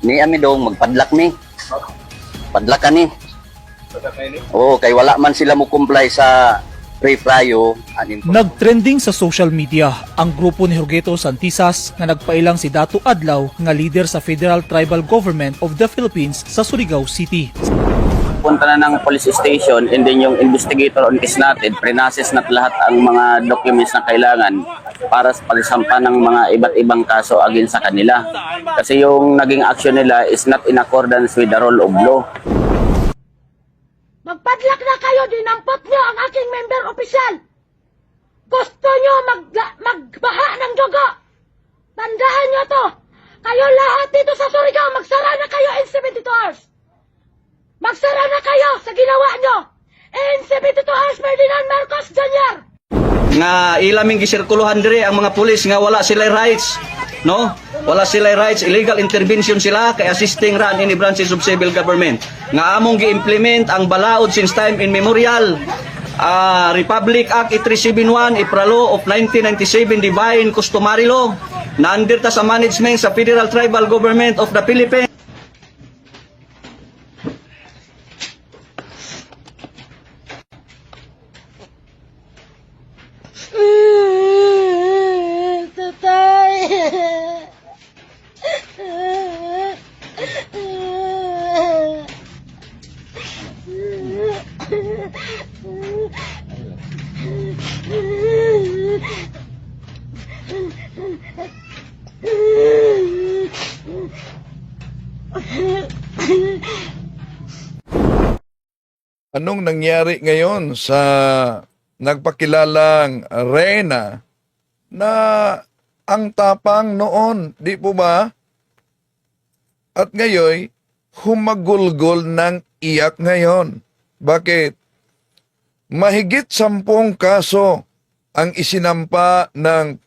Ni ami dong magpadlak ni. Padlak ka ni. Oo, kay wala man sila mo comply sa pre-prayo. Anin po. Nagtrending sa social media ang grupo ni Jorgeto Santisas nga nagpailang si Dato Adlaw nga leader sa Federal Tribal Government of the Philippines sa Surigao City. Punta na ng police station and then yung investigator on case natin, pre-process na lahat ang mga documents na kailangan para sa pagsampa ng mga iba't ibang kaso against sa kanila. Kasi yung naging action nila is not in accordance with the rule of law. Magpadlak na kayo, dinampot nyo ang aking member opisyal. Gusto nyo magbaha ng dugo. Tandaan nyo to. Kayo lahat dito sa Surigao, magsara na kayo in 72 hours. Magsara na kayo sa ginawa nyo. In 72 hours, Ferdinand Marcos Jr. Nga ilaming gisirkuluhan dire ang mga pulis nga wala sila rights, no? Wala sila rights, illegal intervention sila kay assisting run any branches of civil government nga among gi-implement ang balaod since time immemorial, Republic Act 8371, IPRA Law of 1997, Divine Customary Law na under ta sa management sa Federal Tribal Government of the Philippines. Tatay. Anong nangyari ngayon sa nagpakilalang Reyna na ang tapang noon, di po ba? At ngayon, humagulgol ng iyak ngayon. Bakit? Mahigit 10 kaso ang isinampa ng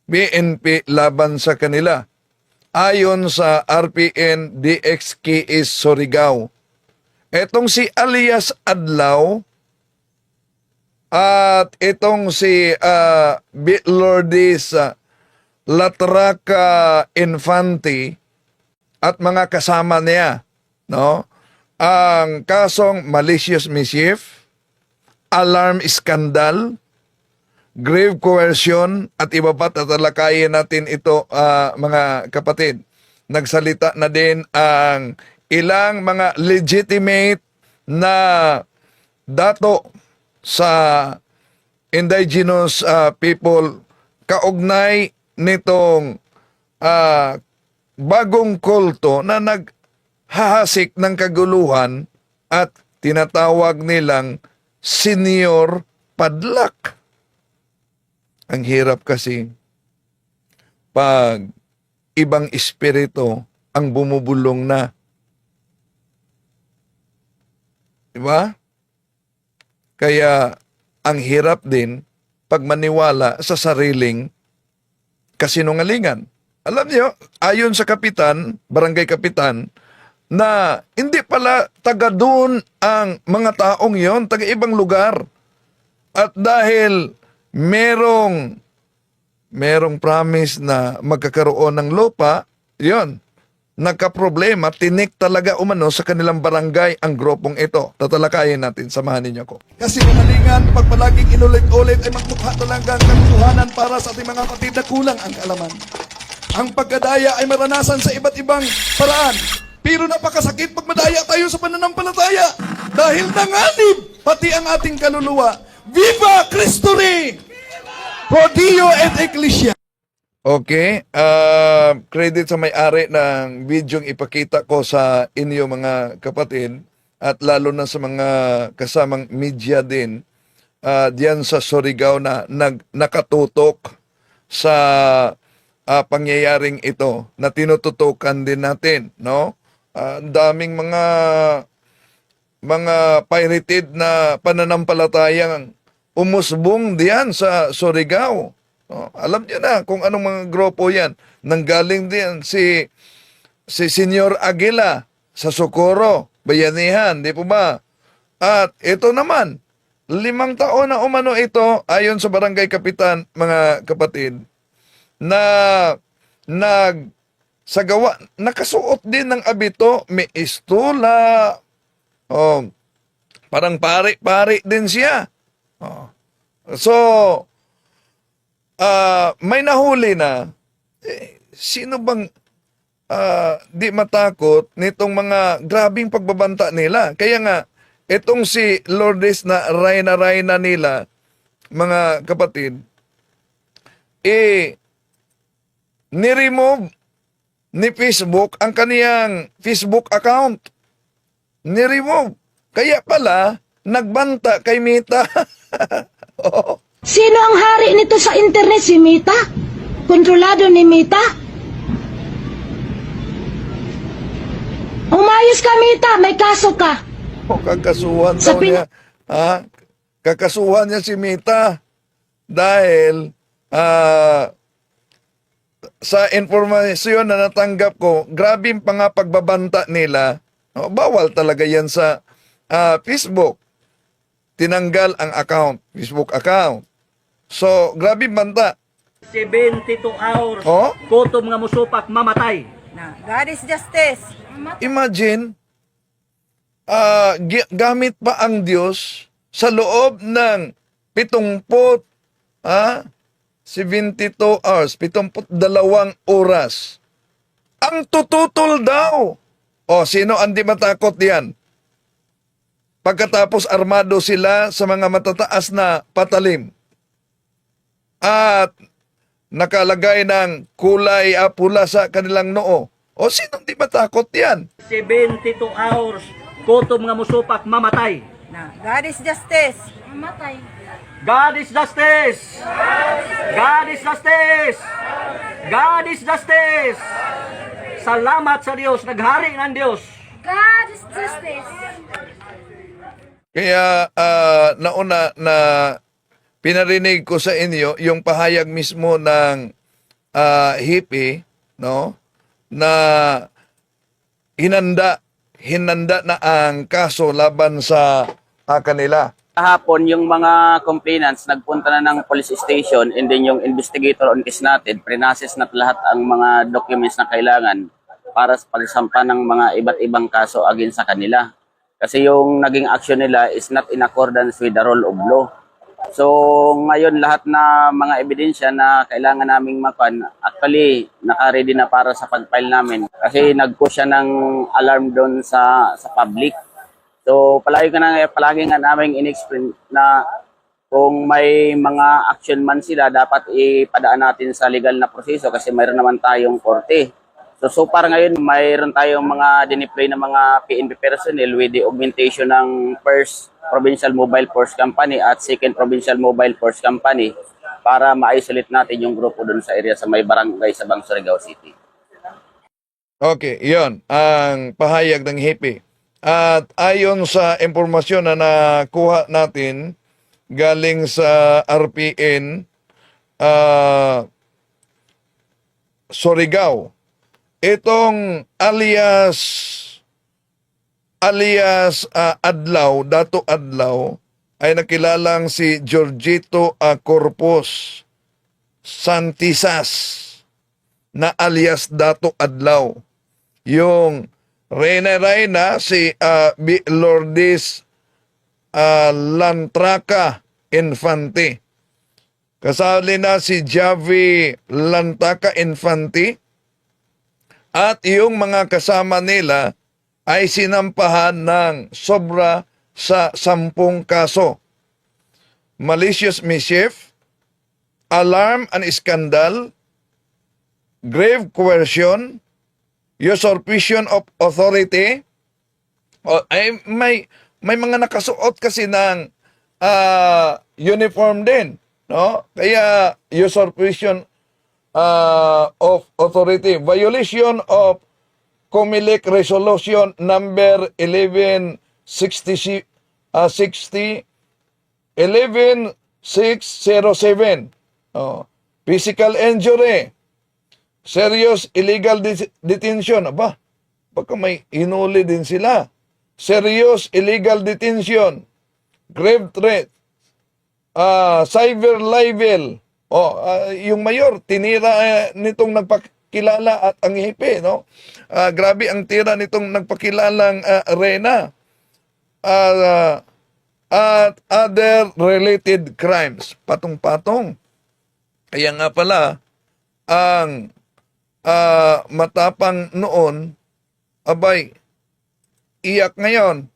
PNP laban sa kanila, ayon sa RPN DXKS Surigao. Etong si alias Adlaw at itong si Lourdes Latraca Infante at mga kasama niya, no? Ang kasong malicious mischief, alarm scandal, grave coercion at iba pa. Tatalakayin natin ito, mga kapatid. Nagsalita na din ang ilang mga legitimate na dato sa indigenous people kaugnay nitong bagong kulto na naghahasik ng kaguluhan at tinatawag nilang Senior Padlak. Ang hirap kasi pag ibang espiritu ang bumubulong na. Diba? Kaya ang hirap din pag maniwala sa sariling kasinungalingan. Alam niyo, ayon sa kapitan, barangay kapitan, na hindi pala taga doon ang mga taong yon, taga ibang lugar. At dahil merong merong promise na magkakaroon ng lupa, yon, nagka-problema, tinik talaga umano sa kanilang barangay ang grupong ito. Tatalakayin natin, samahan ninyo ko. Kasi umalingan, pag palaging inulit-ulit ay magmukha talaga ang katotohanan para sa ating mga kapatid na kulang ang kaalaman. Ang pagkadaya ay maranasan sa iba't ibang paraan. Pero napakasakit pag madaya tayo sa pananampalataya dahil nanganib pati ang ating kaluluwa. Viva Cristo Rey! Pro Deo et Ecclesia! Okay, credit sa may-ari ng videong ipakita ko sa inyo, mga kapatid, at lalo na sa mga kasamang media din diyan sa Surigao na nakatutok sa pangyayaring ito na tinututukan din natin, no? Ang daming mga pirated na pananampalatayang umusbong diyan sa Surigao. Oh, alam niyo na kung anong mga grupo yan. Nanggaling din si si Senyor Aguila sa Socorro, Bayanihan, di po ba? At ito naman, 5 taon na umano ito ayon sa barangay kapitan, mga kapatid, na nag Sa gawa, nakasuot din ng abito, may istula. Oh, parang pare-pare din siya. Oh. So, may nahuli na. Eh, sino bang di matakot nitong mga grabing pagbabanta nila? Kaya nga, itong si Lourdes na Rayna-Rayna nila, mga kapatid, eh, niremove ni Facebook ang kaniyang Facebook account. Niremove. Kaya pala, nagbanta kay Meta. Oo. Sino ang hari nito sa internet? Si Mita? Kontrolado ni Mita? Umayos ka, Mita. May kaso ka. O, kakasuhan Sa daw niya. Ha? Kakasuhan niya si Mita. Dahil sa informasyon na natanggap ko, grabe pa nga pagbabanta nila. O, bawal talaga yan sa Facebook. Tinanggal ang account, Facebook account. So, grabe banta. 72 hours. Oh? Gutom nga musupak, mamatay. Na, God is justice. Imagine, gamit pa ang Diyos sa loob ng 70, 72 hours, 72 oras. Ang tututol daw. O, sino ang di matakot diyan? Pagkatapos armado sila sa mga matataas na patalim. At nakalagay ng kulay pula sa kanilang noo. O, sinong di matakot yan? 72 hours. Gutom nga musupak, mamatay. Na, God is justice. Mamatay. God is justice! God is justice! God is justice! Salamat sa Diyos, naghari ng Diyos. God is justice. Kaya nauna na pinarinig ko sa inyo yung pahayag mismo ng HIPI, no, na hinanda hinanda na ang kaso laban sa kanila. Kahapon, yung mga complainants nagpunta na ng police station and then yung investigator on case natin, prinases na lahat ang mga documents na kailangan para sa pagsampa ng mga iba't ibang kaso against sa kanila. Kasi yung naging action nila is not in accordance with the rule of law. So ngayon, lahat na mga ebidensya na kailangan naming makuan, actually naka-ready na para sa pag-file namin kasi nag-push siya ng alarm doon sa public. So palagi nga namin in-explain na kung may mga action man sila, dapat ipadaan natin sa legal na proseso kasi mayroon naman tayong korte. So so far ngayon, mayroon tayong mga dineploy na mga PNP personnel with the augmentation ng First Provincial Mobile Force Company at Second Provincial Mobile Force Company para ma-isolate natin yung grupo doon sa area sa may barangay sa Surigao City. Okay, yon ang pahayag ng HIPI. At ayon sa impormasyon na nakuha natin galing sa RPN Surigao, itong alias alias Adlaw, Dato Adlaw, ay nakilalang si Giorgito Corpus Santisas na alias Dato Adlaw. Yung Reyna Reyna, si B. Lourdes Lantraca Infante. Kasali na si Javi Lantaca Infante at yung mga kasama nila ay sinampahan ng sobra sa 10 kaso. Malicious mischief, alarm and scandal, grave coercion, usurpation of authority, o, ay may mga nakasuot kasi ng uniform din, no? Kaya usurpation of authority, violation of COMELEC Resolution number 1160 60 11607. Oh, physical injury, serious illegal detention. Aba, baka may hinuli din sila. Serious illegal detention, grave threat, cyber libel. Oh, yung mayor tinira nitong nagpak kilala at ang hepe, no? Grabe ang tira nitong nagpakilalang Reyna. At other related crimes, patong-patong. Kaya nga pala, ang matapang noon, abay, iyak ngayon.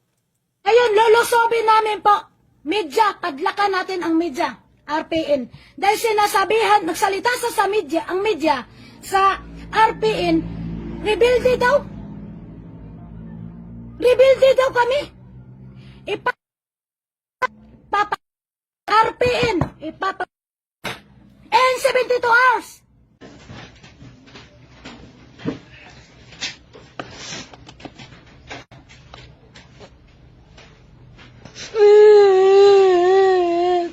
Ayun, lulusobin namin po. Media, padlakan natin ang media. RPN. Dahil sinasabihan, nagsalita sa media, ang media, sa RPN, rebelde daw. Rebelde daw kami. Ipa papa RPN, ipapa in 72 hours.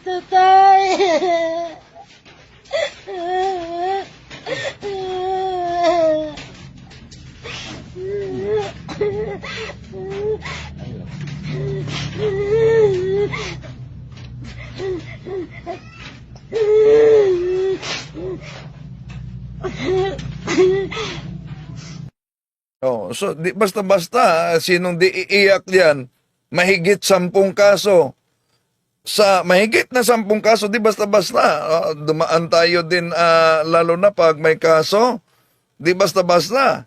Tatay. Oh, so di basta-basta sinong di iiyak diyan, mahigit 10 kaso. Sa mahigit na 10 kaso, di basta-basta. Dumaan tayo din lalo na pag may kaso, di basta-basta.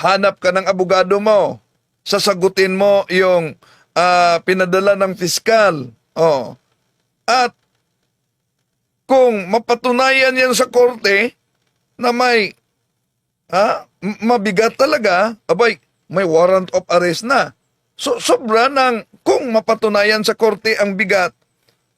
Hanap ka ng abogado mo. Sasagutin mo yung pinadala ng fiskal. Oh. At kung mapatunayan yan sa korte na may mabigat talaga, abay, may warrant of arrest na. So, sobra ng kung mapatunayan sa korte ang bigat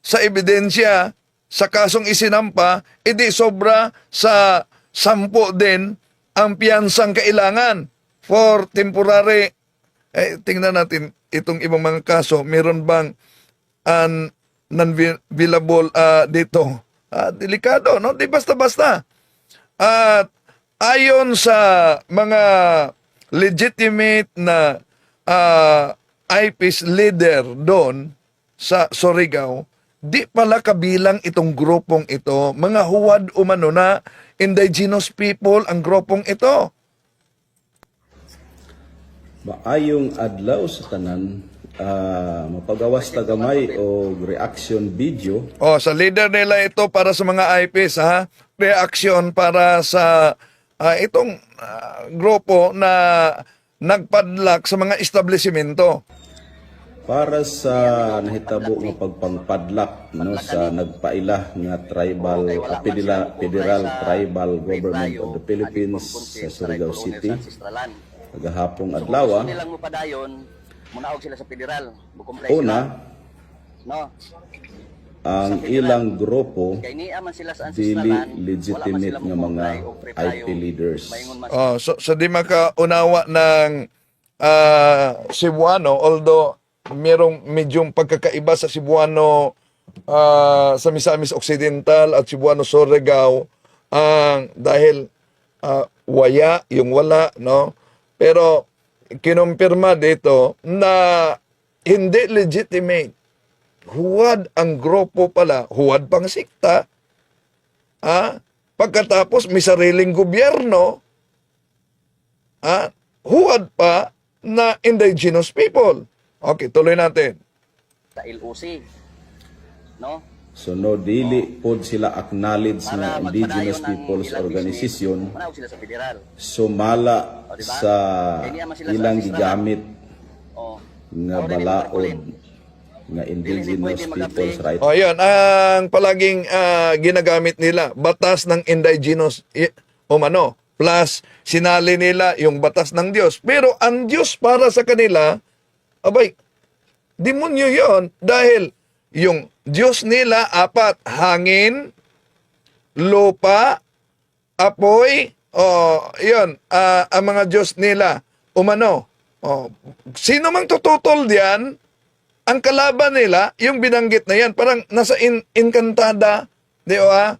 sa ebidensya sa kasong isinampa, edi sobra sa 10 din ang piyansang kailangan for temporary. Eh, tingnan natin itong ibang mga kaso, meron bang non-bailable dito? Delikado, no? Di basta-basta. At ayon sa mga legitimate na IPIS leader doon sa Surigao, di pala kabilang itong grupong ito, mga huwad umano na indigenous people ang grupong ito. Maayong adlaw sa tanan, mapagawas ta gamay og reaction video. Oh, sa leader nila ito para sa mga IPs ha, reaksyon para sa itong grupo na nagpadlak sa mga establishmento. Para sa nahitabo nga pagpangpadlak, no, sa nagpaila nga tribal federal tribal government of the Philippines sa Surigao City kagahapong adlaw. Gusto nilang mupadayon, munaog sila sa federal, mukomply Una, sila. No. ang ilang grupo Kay niya man sila sa dili ancestralan, wala man legitimate sila nga mga mukomply og IP leaders. Maingon man Oh, so di makaunawa ng Cebuano, although merong medyong pagkakaiba sa Cebuano sa Misamis Occidental at Cebuano Surigao ang dahil waya yung wala, no, pero kinumpirma dito na hindi legitimate, huwad ang grupo pala, huwad pang sikta, pagkatapos may sariling gobyerno, huwad pa na indigenous people. Okay, tuloy natin. Sa LOC. No? So no, dili pod sila acknowledge Para nga indigenous magpadayon ang peoples ilang organization. business, munaog sila sa federal. Sumala O, diba? sa Kaya niya man sila sa ilang ancestralan. gigamit Oh. nga Ako rin balaod Marcolin. nga indigenous pwede mag-apply. peoples right. O, yun, ang palaging ginagamit nila, batas ng indigenous umano, plus sinali nila yung batas ng Diyos. Pero ang Diyos para sa kanila, abay, demonyo yon dahil yung Diyos nila apat, hangin, lupa, apoy, o yun, ang mga Diyos nila, umano. O, sino mang tututol diyan, ang kalaban nila, yung binanggit na yan, parang nasa Encantada, di ba?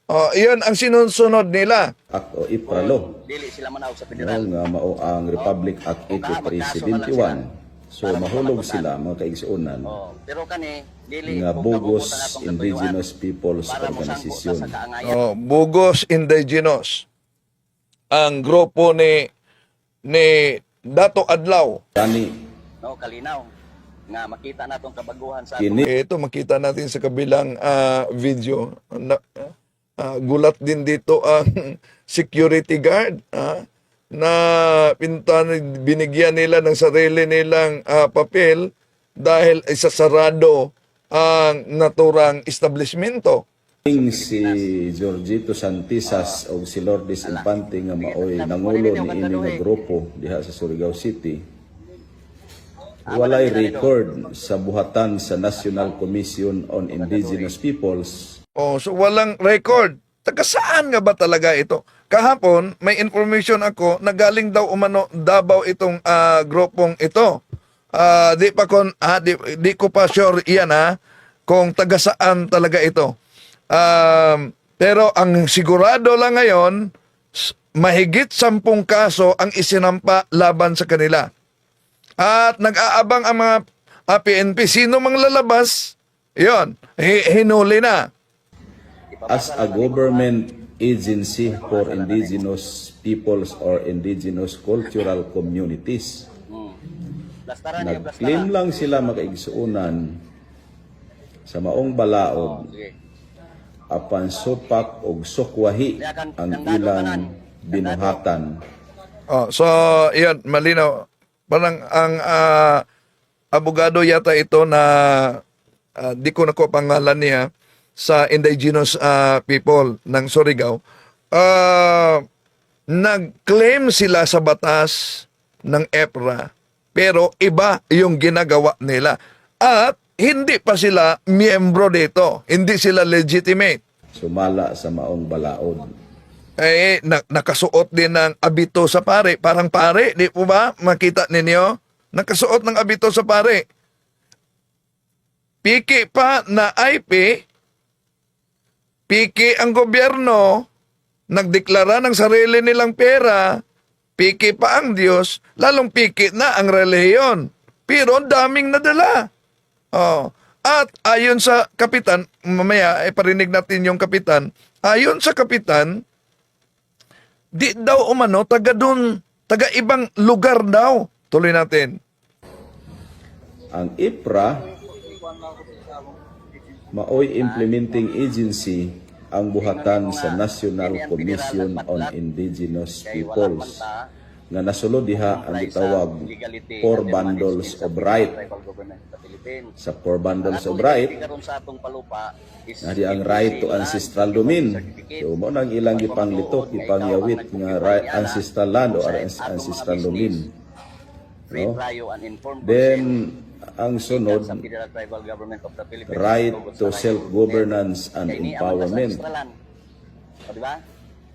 O, yun ang sinusunod nila. Act o IPRA law, Dili sila manaog sa no, federal. nga mao ang Republic Act O, magkaso na lang 8371. So Para mahulog mapatunan. sila, mga kaigsuonan, Oh, pero kani dili nga kung bogus kabubutan atong indigenous peoples katuyuan para mosangko ta organization. sa kaangayan. Oh, bogus indigenous. Ang grupo ni Dato Adlaw. Gani No, kalinaw nga makita natong kabaguhan sa kini Ito makita natin sa kabilang video. Na, gulat din dito ang security guard na pintan binigyan nila ng sarili nilang papel dahil isasarado ang naturang establishmento. Si Giorgito Santisas o si Lourdes Infante nga maoy nangulo ni ini nga grupo diha sa Surigao City, walay record sa buhatan sa National Commission on Indigenous Peoples. Oh, so walang record. Taga saan nga ba talaga ito? Kahapon, may information ako na galing daw umano Davao itong grupong ito. Di pa kon di ko pa sure iyan ha kung taga saan talaga ito. Pero ang sigurado lang ngayon, mahigit 10 kaso ang isinampa laban sa kanila. At nag-aabang ang mga PNP. Sino mang lalabas, yon, hinuli na. As a government agency for indigenous peoples or indigenous cultural communities. Blastaran niya, Nag-claim blastaran. lang sila, makaigsuunan, sa maong balaod Oh, sige. apan supak og sukwahi ang ilang binuhatan. Oh, so, yun, malinaw. Parang ang abogado yata ito na di ko nakuha pangalan niya sa indigenous people ng Surigao. Nag-claim sila sa batas ng EPRA pero iba yung ginagawa nila. At hindi pa sila miyembro dito. Hindi sila legitimate. Sumala sa maong balaod. Eh, nakasuot din ng abito sa pare. Parang pare, di po ba? Makita ninyo? Nakasuot ng abito sa pare. Piki pa na IP, piki ang gobyerno, nagdeklara ng sarili nilang pera, piki pa ang Diyos, lalong piki na ang relihiyon. Pero ang daming nadala. Oh. At ayon sa kapitan, mamaya ay parinig natin yung kapitan, ayon sa kapitan, di daw umano taga dun, taga ibang lugar daw. Tuloy natin. Ang IPRA maoy implementing agency ang buhatan sa National Commission on Indigenous Kay wala Peoples man ta nga nasulod diha ang comply sa gitawag legality four under bundles management sa of right. Tribal Government of the Philippines. Sa four bundles Ang of atong right, legality karon sa atong palupa is na di ang right to land ancestral domain. certificate. So mo nang ilang gipanglitok, Pagpamatuod nga ikaw ang gipangyawit nga nag-occupy right, niana, ancestral land o sa atong mga ancestral business, domain. free No? trial and informed Then consent ang gikan sunod, sa Federal Tribal Government of the Philippines right tungkol to sa right self-governance and Kay ni ang empowerment. ancestral land. O, di ba?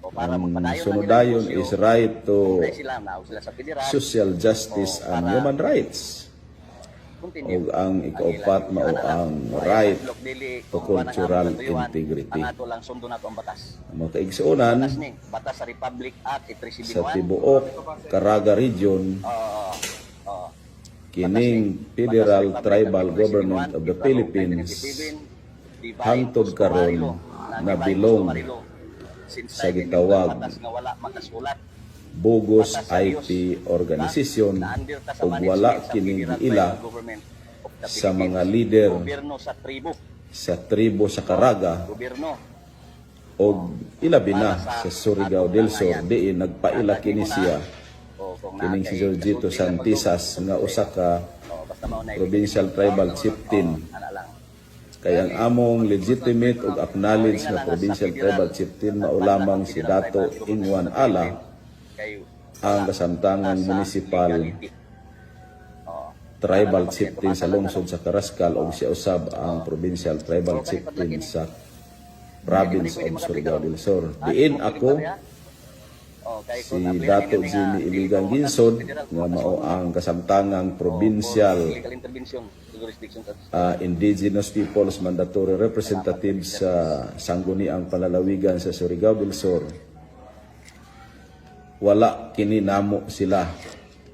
O, para Ang magpadayon ang sunod ilang dayon negosyo, is right to comply sila, naog sila sa federal, social justice O, and para human rights. continue Ug ang ikaupat ilang mao ana lang. ang Kaya right hadlok dili to kung kuwan ang among cultural katuyuan, integrity. ang ato lang sundon nato ang batas. Ang mga kaigsuonan, Batas ni, batas sa Republic Act sa 8371. tibuok Caraga Region, Oo. kining Federal Tribal Government of the Philippines hangtod karon nabilong sa gitawag bogus IP organization ug wala kini giila sa mga leader gobyerno sa tribo, sa tribo sa Caraga gobyerno og ilabi na sa Surigao del Sur, diin nagpaila kini siya, o kung naa kining si kay Giorgito kasulti nga Santisas nga usa ka o, basta mao na provincial tribal chieftain, ana lang. Kay ang among legitimate ug acknowledged nga provincial tribal chieftain mao lamang si Dato Ingwan Ala, Kay ang kasamtangang municipal tribal chieftain sa lungsod sa Carrascal ug siya usab ang provincial tribal chieftain sa province of Surigao del Sur. Diin ako, si Dato Jimmy Iligan Ginsod, nga mao ang kasamtangang provincial legal intervention jurisdiction sa indigenous peoples mandatory representative sa Sangguniang Panlalawigan sa Surigao del Sur. Wala kini namo sila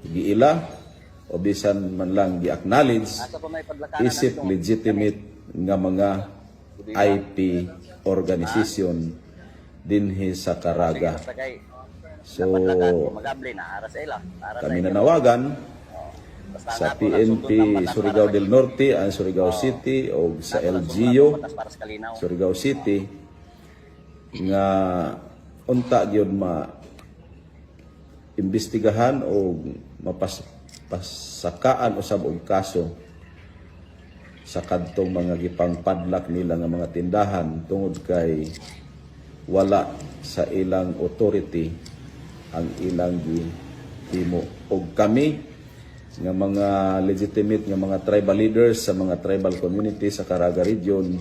giila. o bisan man lang gi-acknowledge isip legitimate nga mga IP organization dinhi sa Caraga. So kami nanawagan sa PNP Surigao del Norte, ang Surigao City o sa LGU Surigao City nga unta gyud ma imbestigahan o mapas pasakaan usab og kaso sa kadtong mga gipangpadlak nila nga mga tindahan tungod kay wala sa ilang authority ang ilang gihimo. Og kami nga mga legitimate nga mga tribal leaders sa mga tribal community sa Caraga Region,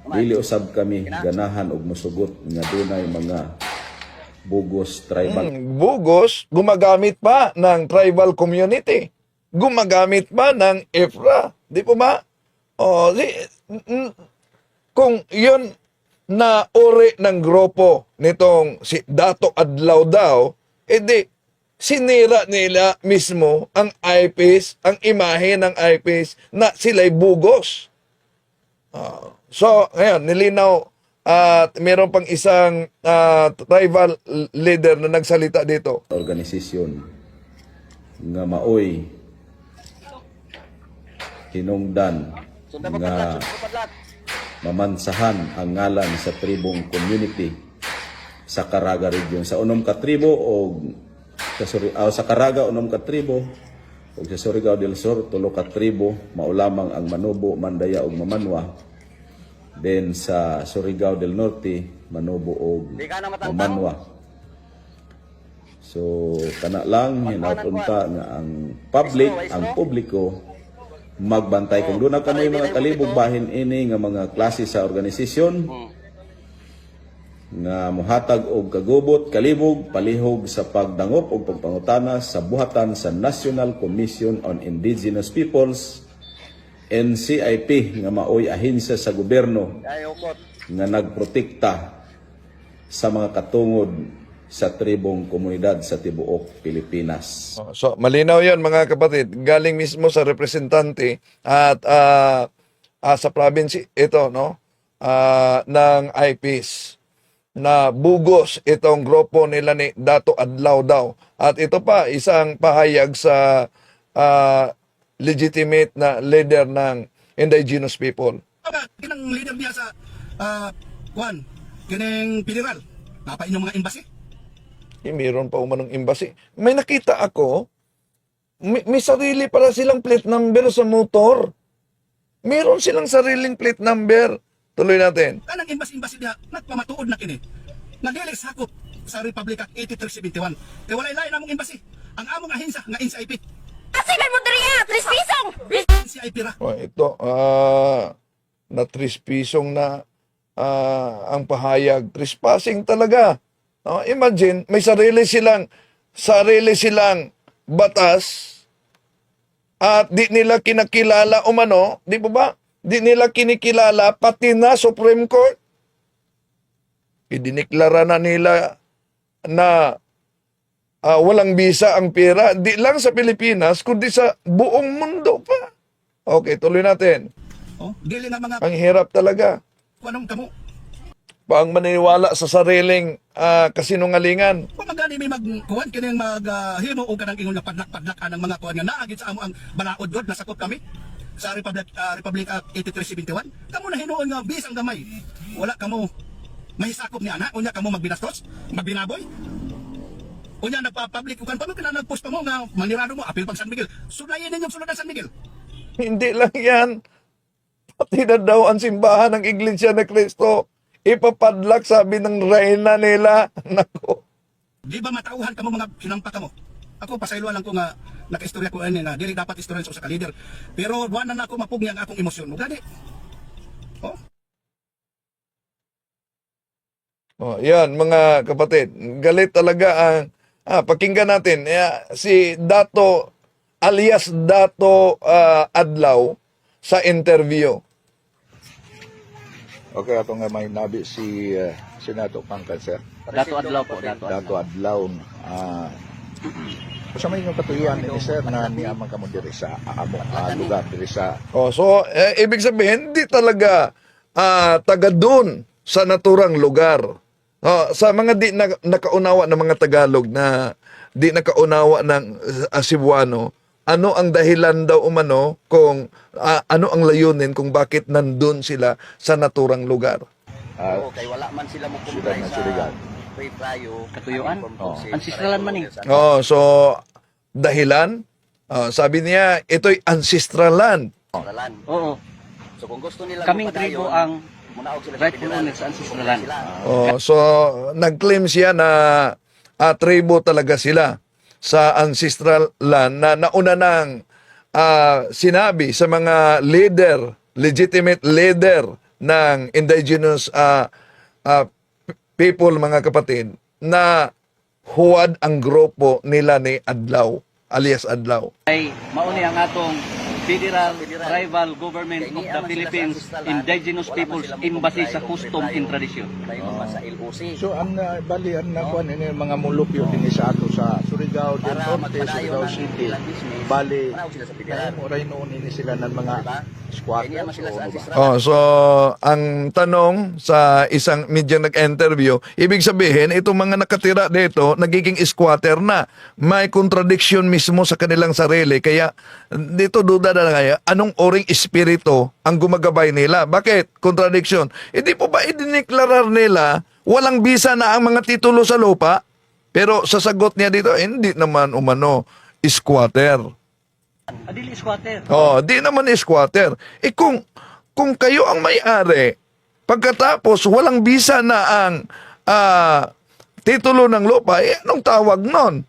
dili usab kami ganahan og musugot nga dunay mga bugos tribal Bugos, gumagamit pa ng tribal community. Gumagamit pa ng IPRA. Di po ba? O, kung yun na uri ng grupo nitong si Dato Adlaw daw, edi sinira nila mismo ang IPs, ang imahe ng IPs na sila'y bugos. So, ngayon, nilinaw at meron pang isang tribal leader na nagsalita dito. Organisasyon nga maoy hinungdan nga mamansahan ang ngalan sa tribong community sa Caraga Region, sa 6 ka tribo o sa Caraga 6 ka tribo ug sa Surigao del Sur 3 ka tribo, mao lamang ang Manobo, Mandaya ug Mamanwa. Then sa Surigao del Norte, Manobo ug Mamanwa. So kana lang, hinaut unta nga ang public, ang publiko magbantay kung doon na kamoy mga kalibog bahin ini nga mga klase sa organisasyon nga mohatag og kagubot kalibog palihog sa pagdangop og pagpangutana sa buhatan sa National Commission on Indigenous Peoples, NCIP, nga maoy ahensya sa gobyerno nga nagprotekta sa mga katungod sa tribong komunidad sa tibuok Pilipinas. Oh, so, malinaw 'yon, mga kapatid. Galing mismo sa representante at sa province ito, no? Ng IPs na bugos itong grupo nila ni Dato Adlaw daw. At ito pa, isang pahayag sa legitimate na leader ng indigenous people. Kinang leader niya sa kuan kining federal napa inyong mga embassy. Eh, meron pa umanong embassy. May nakita ako, may sarili pala silang plate number sa motor. Meron silang sariling plate number. Tuloy natin. Kanang embassy embassy diha nagpamatuod na kini nga dili sakop sa Republic Act 8371 kay walay lain among embassy, ang among ahensa nga NCIP. Asigan mo diri ah, tres pisong! NCIP ra. Oh, ito, na 3 pisong na ang pahayag. Trespassing talaga. No, imagine, may sarili silang batas at di nila kinakilala umano, di ba ba? Di nila kinikilala pati na Supreme Court. Idiniklara na nila na walang bisa ang pera, di lang sa Pilipinas, kundi sa buong mundo pa. Okay, tuloy natin. Oh, dili nga mga Ang hirap talaga. Kuanong kamo. Paang maniwala sa sariling kasinungalingan. Kung magani may magkuan kining maghimo og kanang ingon nga padlak-padlak anang mga kuan nga naa gid sa amo ang balaod god, nasakop kami sa Republic Act 8371. Kamo na hinuon nga bisang gamay wala kamo mahisakop ni ana, unya kamo magbinastos, magbinaboy. Unya nagpa-public ukan pa mo kina nagpost pa mo nga manirado mo apil pag San Miguel. Sulayin ninyo sulod ang San Miguel. Hindi lang yan. Pati na daw ang simbahan ng Iglesia ni Cristo. Ipapadlak, sabi ng reyna nila. Nako. Di ba matauhan kamo, mga sinampa kamo? Ako, pasayloan lang ko nga nakaistorya ko ani nga dili dapat istorya sa usa ka leader. Pero wa na nako mapugni ang akong emosyon. Ug gani. Oh, Oh, yan mga kapatid. Galit talaga ang pakinggan natin eh, si Dato alias Dato Adlaw sa interview. Okay, ako nga may nabi si Senato Pangkan, sir. Dato Adlaw po, Dato Adlaw. Dato Adlaw. Sa may inyong katuyuan ni sir na niya man kamo diri sa among lugar diri sa Oh, so eh, ibig sabihin hindi talaga taga doon sa naturang lugar. Oh, sa mga di na, nakaunawa ng mga Tagalog na di nakaunawa ng Cebuano, ano ang dahilan daw umano kung ano ang layunin kung bakit nandun sila sa naturang lugar? Oo, kay wala man sila mo siyudad ng Surigao. Katuyuan? Ancestralan man eh. Oh, so dahilan, sabi niya ito'y ancestral land. Oo. So kung gusto nila Kaming magpadayon, tribo ang munaog sila sa rightful federal. owner sa ancestral land. Oh, so nag-claim siya na tribo talaga sila sa ancestral land na nauna nang sinabi sa mga leader, legitimate leader ng indigenous people, mga kapatid, na huwad ang grupo nila ni Adlaw, alias Adlaw. Ay mauni ang atong Federal Tribal Government of the Philippines Indigenous Peoples Embassy sa custom and tradition. Dayon pa sa LOC. So ang bali ang nakuan ini mga mulupyo dinhi sa ato sa Surigao del Para Norte, magpadayon Surigao ang City. ilang business, Bali manaog sila sa federal. nahimo ra noon ini sila ng mga Diba? squatters Kaya niya man sila o sa ano ba? ancestral. Oh, so ang tanong sa isang media nag-interview, ibig sabihin itong mga nakatira dito nagiging squatter na. May contradiction mismo sa kanilang sarili. Kaya dito duda na kaya anong oring espiritu ang gumagabay nila? Bakit? Contradiction. Hindi po ba idiniklarar nila walang bisa na ang mga titulo sa lupa? Pero sa sagot niya dito, hindi naman umano squatter. Adili squatter. Oh, di naman squatter. Eh kung kayo ang may-ari, pagkatapos walang bisa na ang titulo ng lupa, eh anong tawag nun?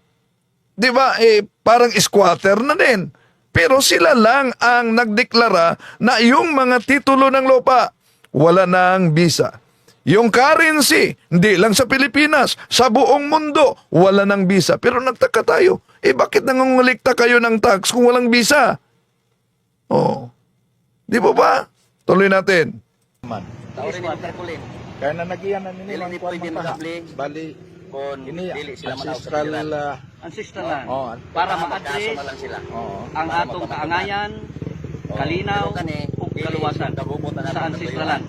'Di ba? Eh parang squatter na din. Pero sila lang ang nagdeklara na yung mga titulo ng lupa wala nang bisa. Yung currency, hindi lang sa Pilipinas, sa buong mundo, wala nang bisa. Pero nagtaka tayo, eh bakit nangongolekta kayo ng tax kung walang bisa? Oh. Di ba ba? Tuloy natin. Man. Tawrin ni Tarpaulin. Kaya na nagiyan na nini Dili mga ni kuan pwede mga magabli. Bali Kung ini dili sila manaog sa ancestral federal. Ancestral land. oh, Para Magkaso ma-address na lang sila. oo. ang Para atong mapamatukan. kaangayan, Oh, kalinaw, pero kani, ug dili kaluwasan gabubot na sa natin ancestral katuyuan. land.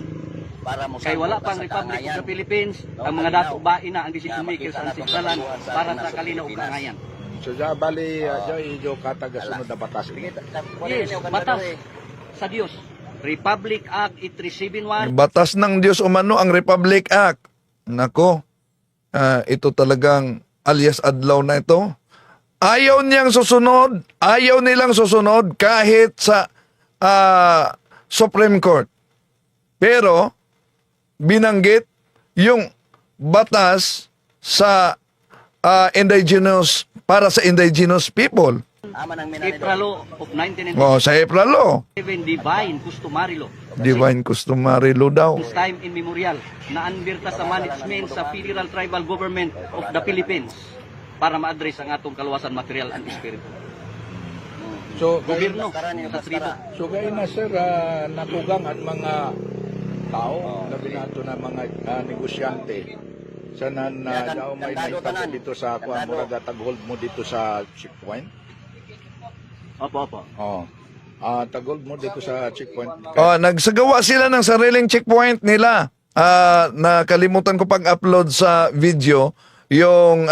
Para mo Kay wala pang Republic of the Philippines, ang mga dato bain na ang decision maker sa ancestral land para sa kalinaw ug kaangayan. So ja bali ja ijo kataga sunod na batas ini. Yes, batas sa Dios. Republic Act 8371. Batas ng Diyos umano ang Republic Act. Nako, ito talagang alias Adlaw na ito. Ayaw niyang susunod, ayaw nilang susunod kahit sa Supreme Court. Pero binanggit yung batas sa indigenous para sa indigenous people. Ama nang minani April Law of 1997, Oh, sa April Law, Divine Customary Law. Divine Customary Law daw. Since time immemorial na anbirta sa management sa Federal Tribal Government of the Philippines para ma-address ang atong kaluwasan material and spiritual. So Gobyerno sa tribo. So gay na sir nakugang ang mga tao labi na ato na mga negosyante sa nan Kaya daw may kandado nahitabo tanan. dito sa kuan Kandado. murag taghold mo dito sa checkpoint. Opo, opo. Oh. Taghold mo dito sa checkpoint. Oh, nagsagawa sila ng sariling checkpoint nila. Nakalimutan ko pag-upload sa video yung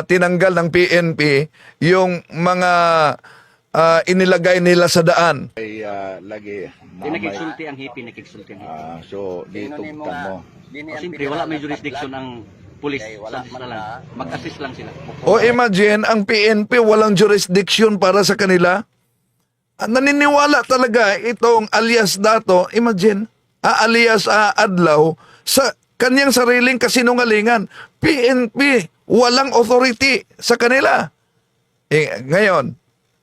tinanggal ng PNP yung mga inilagay nila sa daan. Ay lagi Di na may, nakiksulti ang hipi, nakiksulti ang hipi. So ditugtan mo. O, siyempre, wala may jurisdiction ang pulis sa ancestral land. Mag-assist lang sila. O imagine, ang PNP walang jurisdiction para sa kanila. Naniniwala talaga itong alias Dato, imagine, alias Adlaw, sa kanyang sariling kasinungalingan. PNP, walang authority sa kanila. Eh, ngayon,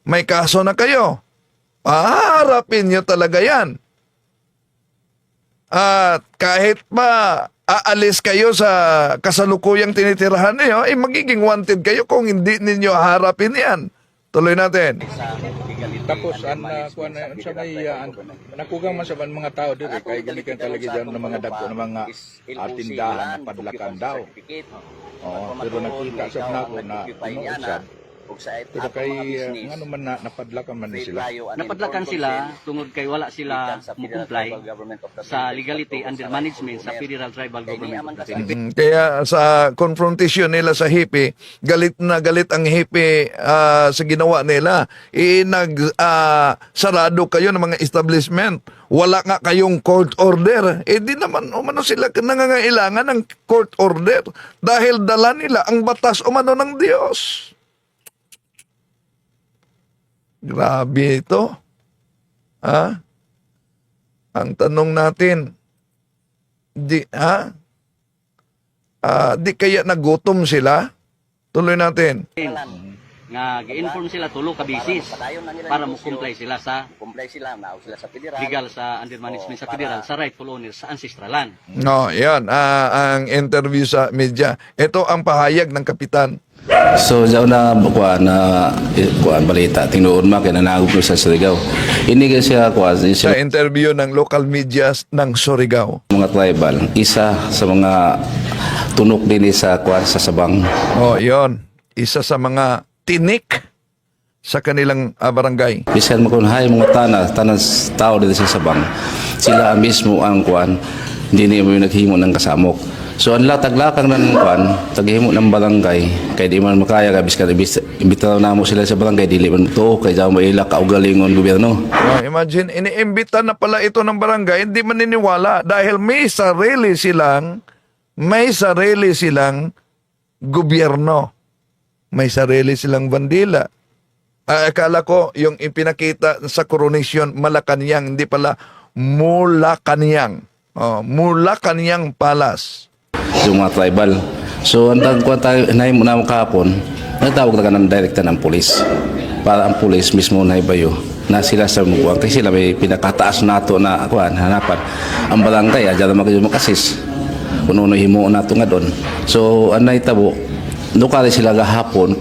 may kaso na kayo. Haharapin nyo talaga yan. At kahit pa aalis kayo sa kasalukuyang tinitirahan niyo, eh magiging wanted kayo kung hindi ninyo haharapin yan. Tuloy natin. Tapos ang kuan unsa may nakugang man sa mga tao diri kay gamikan talaga diyan ng mga dagko ng mga tindahan na padlakan daw. Oo, pero nakita sa nako na tinuod sad. Pero kay ngano man na napadlakan man ni sila? Napadlakan sila tungod kay wala sila mo-comply sa legality under management sa Federal Tribal Government of the Philippines. Kaya sa confrontation nila sa hepe, galit na galit ang hepe sa ginawa nila. Eh, nag sarado kayo ng mga establishment. Wala nga kayong court order. Eh di naman umano sila nangangailangan ng court order dahil dala nila ang batas umano ng Diyos. Grabe ito. Ha? Ang tanong natin, di ha? Di kaya nagutom sila? Tuloy natin. Nga gi-inform sila tulo ka bisis para mo-comply sila sa Comply sila, nao sila sa federal. Legal sa under management sa federal sa rightful owner sa ancestral land. No, yan ang interview sa media. Ito ang pahayag ng kapitan. So diyan na kuan na kuan balita tinuod ma kay nanagop ko sa Surigao. Ini kay siya kuan Sa sila interview ng local media ng Surigao. Mga tribal, isa sa mga tunok din sa kuan sa Sabang. Oh, yon. Isa sa mga tinik sa kanilang barangay. Bisan mo kung hay mga tana, tanan tao dito sa Sabang. Sila mismo ang kuan, hindi niya mo yung naghimo ng kasamok. So ang lataglakang ng kuan, taghimo ng barangay, kay di man makaya kay biskan imbitaw na mo sila sa barangay, dili man to kay jaw maila kaugalingon gobyerno. Oh, imagine, iniimbita na pala ito ng barangay, hindi maniniwala dahil may sarili silang gobyerno. May sarili silang bandila. Akala ko yung ipinakita sa coronation Malacanang, hindi pala Mulacanang. Oh, Mulacanang Palace. Yung mga tribal. So ang tagkuan tayo nahimo na mo kahapon, nagtawag na ka ng direkta ng pulis para ang pulis mismo na ibayo na sila sa mukuan kay sila may pinakataas nato na kuan hanapan. Ang barangay adya naman kayo makasis kuno no himo nato nga doon. So ang nahitabo nukari sila gahapon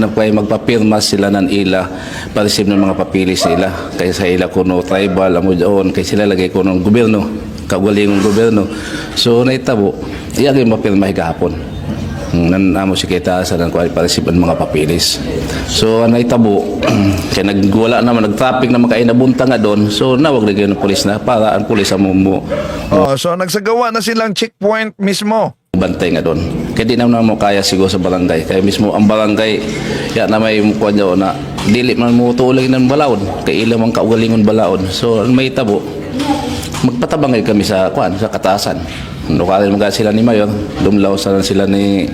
na kay magpapirma sila ng ila para receive ng mga papilis nila kay sa ila kuno tribal amo doon kay sila lagay kuno gobyerno kaugalingong gobyerno. So naitabo iya gyud mapirma gahapon nan amo si kita sa nang kuan para receive ang mga papilis. So ang naitabo kay nagwala naman nag-traffic naman kay nabunta nga doon, so nawag na gyud ng pulis na para ang pulis amo mo Oh, so nagsagawa na silang checkpoint mismo. Bantay nga doon. Kaya di naman mo kaya siguro sa barangay. Kaya mismo ang barangay, ya na may mukha niya na dili man mo tuulag ng balaod. Kay ilang mang kaugalingon balaod. So ang may tabo, magpatabangay kami sa kuan sa kataasan. Nukalin mga sila ni Mayor, dumlaw sa sila ni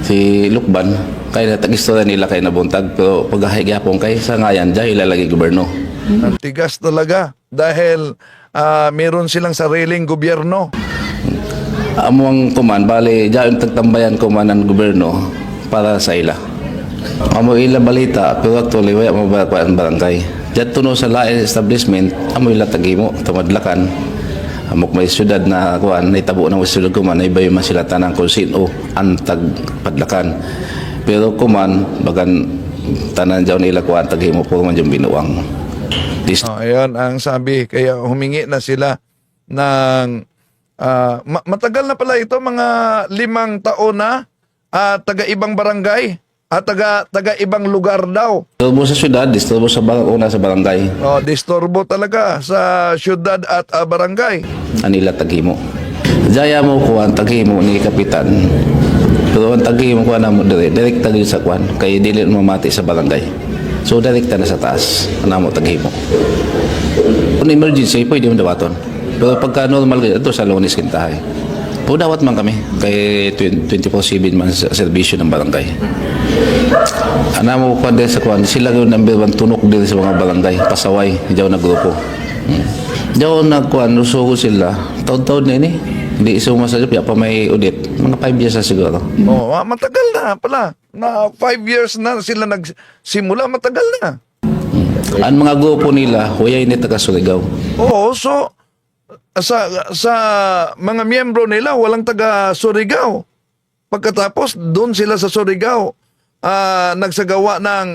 si Lukban. Kaya tag-istorya nila kay nabuntag pero paghahay gyapon kay sa ngayan dyan ilalagay gobyerno. Ang tigas talaga dahil meron silang sariling gobyerno. Amo ang kuman, bali, diyan tagtambayan kuman ang gobyerno para sa ila. Amo ila balita, pero actually, wala mo ba ang barangay. Diyan tuno sa lain establishment, amo ila tagimo, tumadlakan. Amok may syudad na kuan, naitabo na syudad kuman, iba yung man sila tanang kung sino ang tagpadlakan. Pero kuman, bagan tanan diyan nila kuan, taghimo puro man yung binuang. This Oh, ayan ang sabi. Kaya humingi na sila ng matagal na pala ito, mga 5 taon na, taga ibang barangay at taga taga ibang lugar daw. Disturbo sa syudad, disturbo sa una sa barangay. Oh, disturbo talaga sa syudad at barangay. Anila taghimo. Jaya mo kuan taghimo ni kapitan. Pero ang taghimo kuan namo dire, direkta gyud sa kuan kay dili mamati sa barangay. So direkta na sa taas namo taghimo. Kung emergency pwede mo dawaton. Pero pagka normal gyud ito sa Lunes kintahay. Po dawat man kami kay 24/7 man sa serbisyo ng barangay. Ana mo kuan din sa kuan sila gyud number one tunok din sa mga barangay pasaway diyaw na grupo. Diyaw na kuan lusugo sila. Taon-taon na ini. Hindi isuma sa pa may audit. Mga 5 years na siguro. Oh, matagal na pala. Na 5 years na sila nagsimula, matagal na. Ang mga grupo nila, huyay ni taga Surigao. Oo, so sa mga miyembro nila walang taga Surigao. Pagkatapos doon sila sa Surigao nagsagawa ng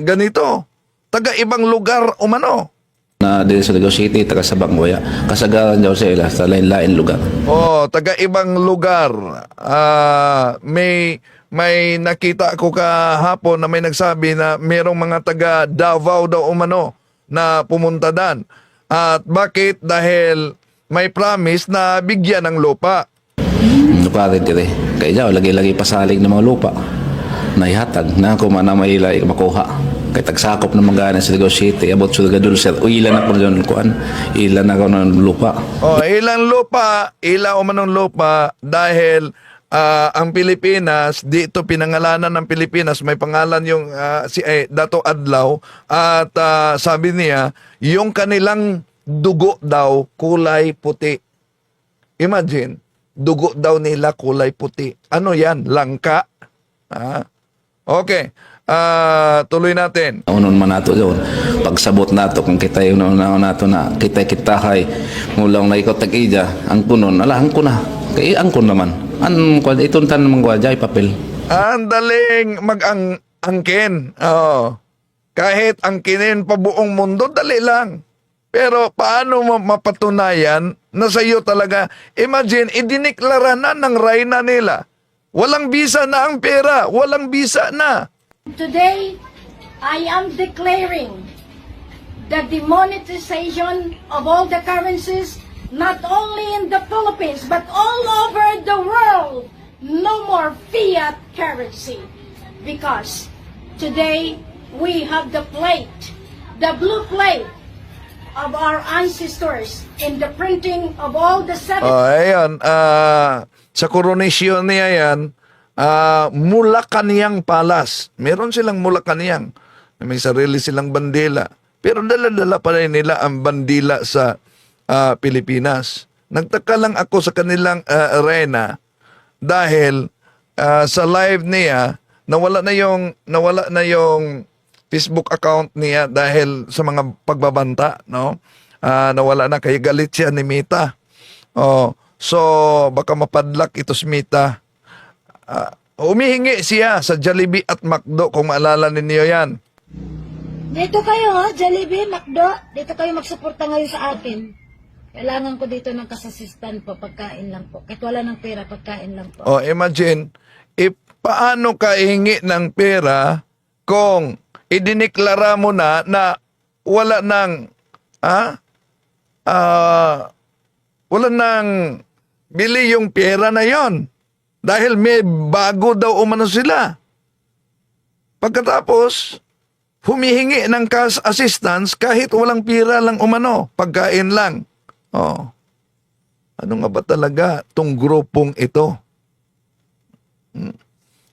ganito. Taga ibang lugar umano. Na diri sa Surigao City, taga sa Bangoya. Kasagaran daw sila sa lain-lain lugar. Oh, taga ibang lugar. Ah, may nakita ko kahapon na may nagsabi na merong mga taga Davao daw umano na pumunta dan. At bakit? Dahil may promise na bigyan ng lupa. Lugar diri. Kaya daw lagi-lagi pasalig ng mga lupa. Naihatag na kung mana may ila makuha. Kay tagsakop ng mga sa Surigao City, abot Surigao del Sur, ila na ko doon kuan, ila na ko ng lupa. Oh, ilang lupa, ila umanong lupa dahil ang Pilipinas, dito pinangalanan ng Pilipinas, may pangalan yung si Dato Adlaw at sabi niya, yung kanilang dugo daw kulay puti. Imagine, dugo daw nila kulay puti. Ano yan? Langka? Ah. Okay. Tuloy natin. Unon man nato doon. Pagsabot nato kung kita yung una nato na kita kitahay mulang na ikaw tag-ija ang kunon ala ang kuna kay angkon naman an kuan iton tan man kuan jay papel. Ang daling mag-angkin. Oo. Kahit angkinin pa buong mundo, dali lang. Pero paano mo mapatunayan na sa iyo talaga? Imagine, idiniklara na ng reyna nila. Walang bisa na ang pera. Walang bisa na. Today, I am declaring the demonetization of all the currencies, not only in the Philippines, but all over the world. No more fiat currency. Because today, we have the plate, the blue plate of our ancestors in the printing of all the seven Oh, ayun. Sa coronation niya yan, Malacanang Palace. Meron silang Malacanang. May sarili silang bandila. Pero dala-dala pa rin nila ang bandila sa Pilipinas. Nagtaka lang ako sa kanilang arena dahil sa live niya, nawala na yung Facebook account niya dahil sa mga pagbabanta, no? Nawala na kaya galit siya ni Mita. Oh, so baka mapadlak ito si Mita. Umihingi siya sa Jollibee at McDo kung maalala ninyo yan. Dito kayo ha, Jollibee, McDo. Dito kayo magsuporta ngayon sa akin. Kailangan ko dito ng cash assistance po, pagkain lang po. Kahit wala ng pera, pagkain lang po. Oh, imagine, if paano ka hihingi ng pera kung idiniklara mo na na wala nang wala nang bili yung pera na yon dahil may bago daw umano sila. Pagkatapos, humihingi ng cash assistance kahit walang pera lang umano, pagkain lang. Oh. Ano nga ba talaga tong grupong ito?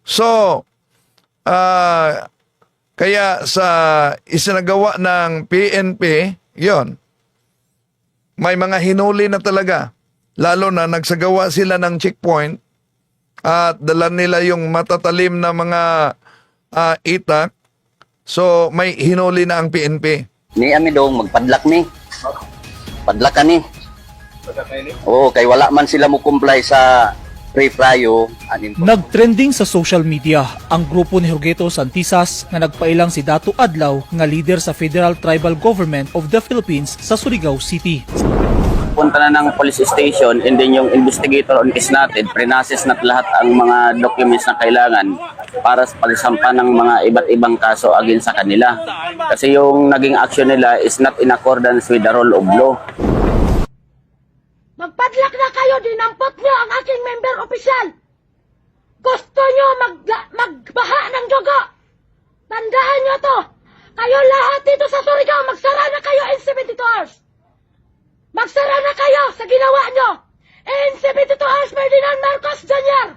So, kaya sa isinagawa ng PNP, yon, may mga hinuli na talaga. Lalo na nagsagawa sila ng checkpoint at dala nila yung matatalim na mga itak. So, may hinuli na ang PNP. Ni ami dong magpadlak ni. Padlak ni. Oo, kay wala man sila mo comply sa pre-fryo anin. Nagtrending sa social media ang grupo ni Jorgeto Santisas nga nagpailang si Dato Adlaw nga leader sa Federal Tribal Government of the Philippines sa Surigao City. Punta na ng police station and then yung investigator on case natin, prinases na lahat ang mga documents na kailangan para sa pagsampa ng mga iba't ibang kaso against sa kanila. Kasi yung naging action nila is not in accordance with the rule of law. Magpadlak na kayo, dinampot niyo ang aking member opisyal. Gusto niyo magbaha ng dugo. Tandaan niyo to. Kayo lahat dito sa Surigao, magsara na kayo in 72 hours. Magsara na kayo sa ginawa niyo. In 72 hours, Ferdinand Marcos Jr.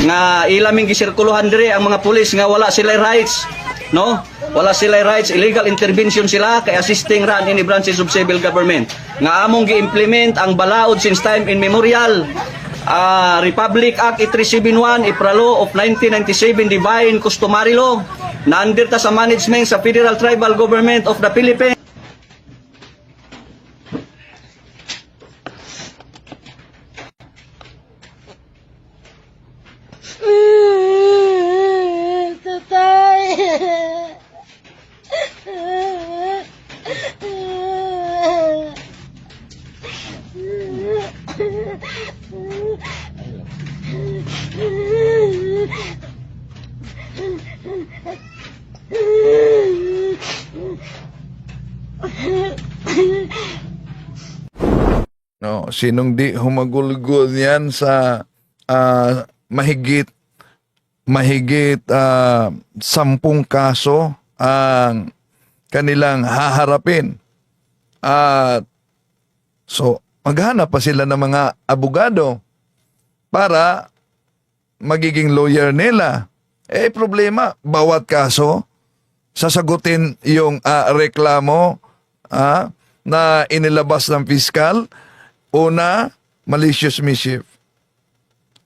Nga ilaming gisirkuluhan dire ang mga pulis nga wala sila rights, no? Wala sila rights, illegal intervention sila kay assisting run any branches of civil government nga among gi-implement ang balaod since time immemorial, Republic Act 8371, IPRA Law of 1997, Divine Customary Law na under ta sa management sa Federal Tribal Government of the Philippines. Tatay. No, sinong di humagulgol yan sa mahigit mahigit 10 kaso ang kanilang haharapin? At so maghanap pa sila ng mga abogado para magiging lawyer nila. Eh problema, bawat kaso sasagutin yung reklamo na inilabas ng piskal. Una, malicious mischief.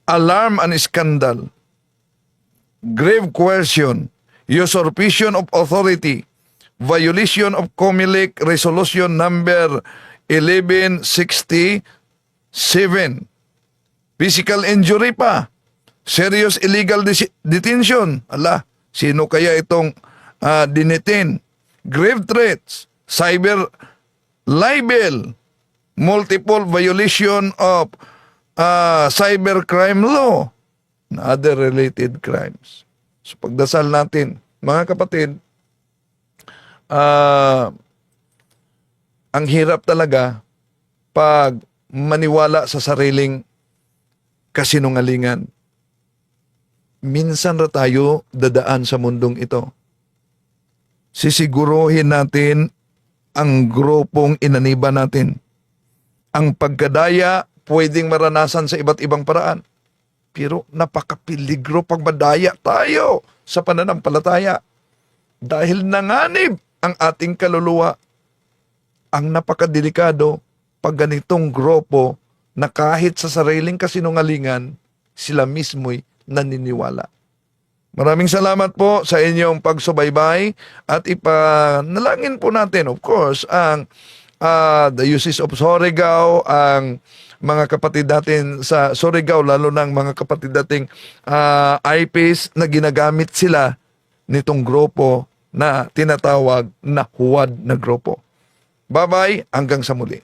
Alarm and scandal. Grave coercion. Usurpation of authority. Violation of COMELEC Resolution number 1167. Physical injury pa. Serious illegal detention. Ala, sino kaya itong dinetain? Grave threats. Cyber libel. Multiple violation of cybercrime law and other related crimes. So pagdasal natin, mga kapatid, ang hirap talaga pag maniwala sa sariling kasinungalingan. Minsan ra tayo dadaan sa mundong ito. Sisiguruhin natin ang grupong inaniban natin. Ang pagkadaya, pwedeng maranasan sa iba't ibang paraan. Pero napakapiligro pag madaya tayo sa pananampalataya. Dahil nanganib ang ating kaluluwa. Ang napakadelikado pag ganitong grupo na kahit sa sariling kasinungalingan, sila mismo'y naniniwala. Maraming salamat po sa inyong pagsubaybay at ipanalangin po natin, of course, ang Diocese of Surigao, ang mga kapatid natin sa Surigao, lalo ng mga kapatid nating IPs na ginagamit sila nitong grupo na tinatawag na huwad na grupo. Bye-bye, hanggang sa muli.